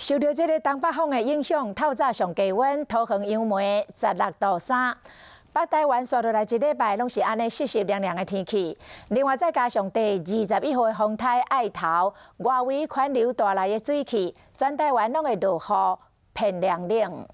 受著這个東北風的影響，透早上低溫，桃園楊梅16度3。北台灣紲落來一禮拜攏是按呢濕濕涼涼的天氣。另外再加上第二十一號的風颱愛頭，外圍環流帶來的水汽，全台灣攏會落雨，偏涼冷。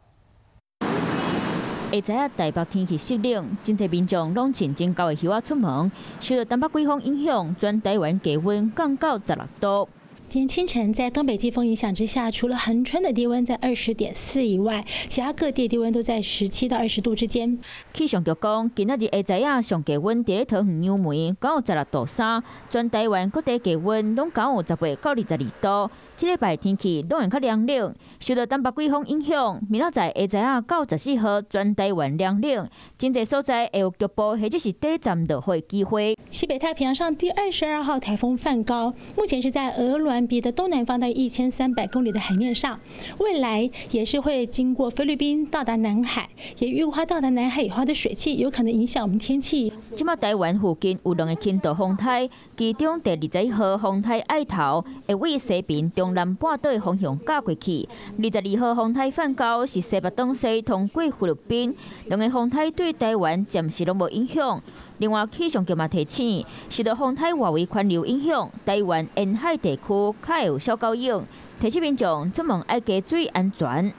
下晝仔台北天氣濕冷，真濟民眾攏穿真厚的靴仔出門。受到東北季風影響，全台灣低溫降到16度。今天清晨，在東北季風影響之下，除了恆春的低溫在20.4以外，其他各地低溫都在17到20度之間。氣象局講，今仔日下晝仔上低溫佇咧桃園楊梅有16度3，全台灣各地低溫攏有18到22度。這禮拜天氣攏會較涼冷，受到東北季風影響，明仔載下晝仔到14號，全台灣涼冷，真濟所在會有局部或者是短暫落雨的機會。西北太平洋上第22號颱風梵高，目前是在鵝鑾鼻的東南方大約1300公里的海面上，未來也是會經過菲律賓到達南海，也預估它到達南海以後的水汽有可能影響我們天氣。這馬台灣附近有兩个輕度風颱，其中第二十一號風颱愛頭會對西爿中南半島的方向軋過去，22號風颱梵高是西北東西通過菲律賓，兩个風颱對台灣暫時攏無影響。另外，氣象局嘛提醒，受到風颱外圍環流影響，台灣沿海地區較會有小狗湧，提醒民眾出門愛加注意安全。